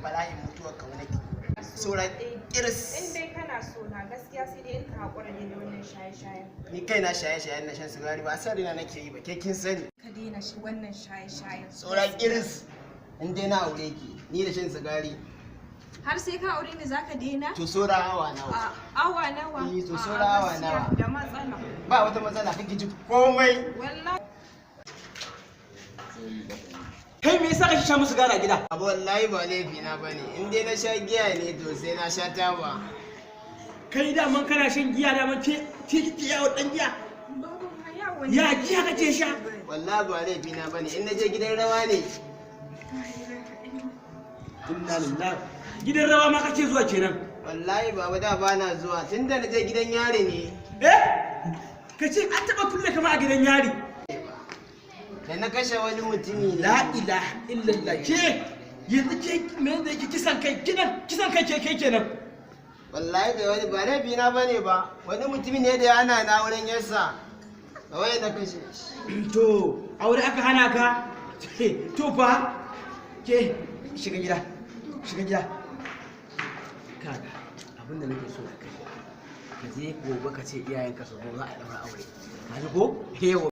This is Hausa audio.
Bala'in mutuwar kaunaki. Saura In kiris. dai kana so na gaskiya, sai dai in ka haƙura ne da wannan shaye-shayen. Ni kaina shaye-shayen na shan sigari ba san raina nake yi ba, ke kin sani. Ka daina shi wannan shaye-shayen. Saura kiris. In dai na aure ki, ni da shan sigari. Har sai ka aure ni zaka daina? To saura awa nawa? A awa nawa? Eh, to A'a, saura awa gaskiya nawa? Da matsala. Ba wata matsala, kake ji komai. Wallahi. Kai, me yasa kake sha musu sigari a gida? Abu wallahi ba laifi na bane. In dai na sha giya ne, to sai na sha taba. Kai daman kana shan giya, daman ke ke kike yawo dan giya? Babu ma yawo ne. Ya giya kake sha? Wallahi ba laifi na bane. In na je gidan rawa ne. Inna lillahi. Gidan rawa ma kake zuwa kenan? Wallahi baba, da ba na zuwa, tunda na je gidan yari ne. Eh, kace an taba kulle kama a gidan yari? Da na kashe wani mutumi ne. La ilaha illallah. Ke yanzu ke me da yake kisan kai kinan, kisan kai ke kai kenan? Wallahi da wani ba laifi na bane ba. Wani mutumi ne da ya hana na wurin yarsa. Da wai na kashe shi. To aure aka hana ka. To fa ke shiga gida, shiga gida. Kaga, abinda nake so da kai, ka je gobe ka ce iyayenka su zo, za a daura aure, ka ji ko? Yawa.